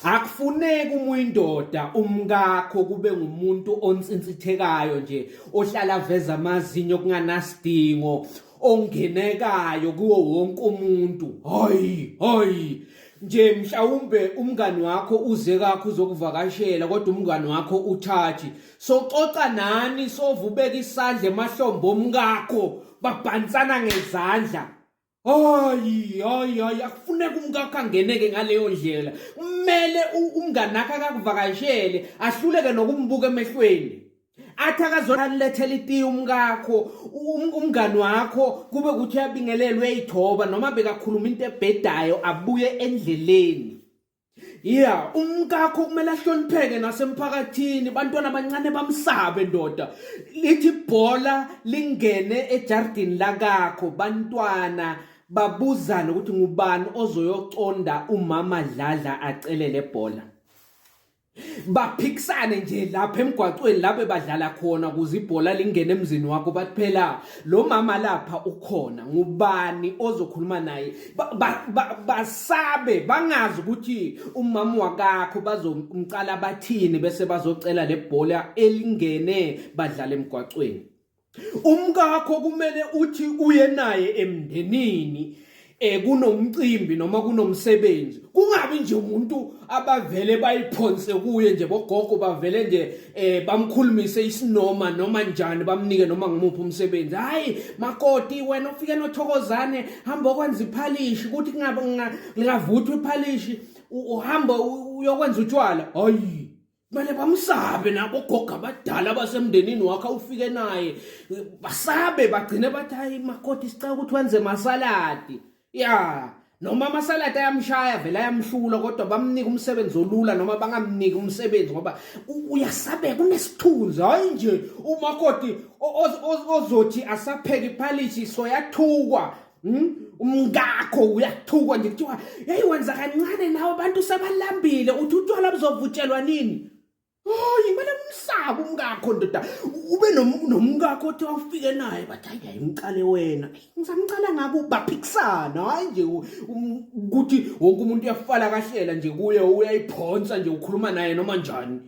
Akufuneki uma uyindoda umkakho kube ngumuntu onsinsithekayo nje ohlala aveza amazinyo kunganasidingo ongenekayo kuwo wonke umuntu. Hayi, hayi. Nje mhlawumbe umngani wakho uze kakho uzokuvakashela kodwa umngani wakho uthathi. Soxoxa nani sovubeka isandla emahlombe omkakho babhansana ngezandla. Hayi hayi hayi akufuneka umkakho angeneke ngaleyo ndlela. Kumele umngani wakhe akakuvakashele ahluleke nokumbuka emehlweni. Athi akazolethela itiye umkakho umngani wakho kube ukuthi uyabingelela uyayithoba noma bekakhuluma into ebhedayo abuye endleleni. Yeah, umkakho kumele ahlonipheke nasemphakathini, bantwana abancane bamsabe ndoda. Lithi ibhola lingene ejardini lakakho, bantwana babuzane ukuthi ngubani ozoyoconda umama Dladla acele le bhola. Baphikisane nje lapha emgwaqweni la bebadlala khona ukuze ibhola lingene emzini wakho bathi phela lo mama lapha ukhona ngubani ozokhuluma naye basabe bangazi ukuthi umama wakakho bazomcala bathini bese bazocela le bhola elingene badlala emgwaqweni. Umkakho kumele uthi uye naye emndenini eh kunomcimbi noma kunomsebenzi kungabi nje umuntu abavele bayiphonse kuye nje bogogo bavele nje eh bamkhulumise isinoma noma njani bamnike noma ngimuphi umsebenzi hayi makoti wena ufike nothokozane hamba okwenza iphalishi ukuthi kungabe lingavuthwa iphalishi uhamba uyokwenza utshwala hayi kumele bamsabe nabo gogo abadala abasemndenini wakho awufike naye basabe bagcine bathi hayi makoti sicela ukuthi wenze masaladi ya noma amasaladi ayamshaya vele ayamhlula kodwa bamnika umsebenzi olula noma bangamniki umsebenzi ngoba uyasabeka unesithunzi hayi nje umakoti ozothi asapheka iphalishi soyathukwa Hmm? Umkakho uyathukwa nje kuthiwa hey wenza kancane nawe abantu sebalambile uthi utshwala buzovutshelwa nini? Hayi kumele umsabe umkakho ndoda ube nomkakho othi awufike naye bathi hayi hayi ngiqale wena ngisamqala ngabo baphikisana hayi nje ukuthi wonke umuntu uyafala kahlela nje kuye uyayiphonsa nje ukhuluma naye noma njani.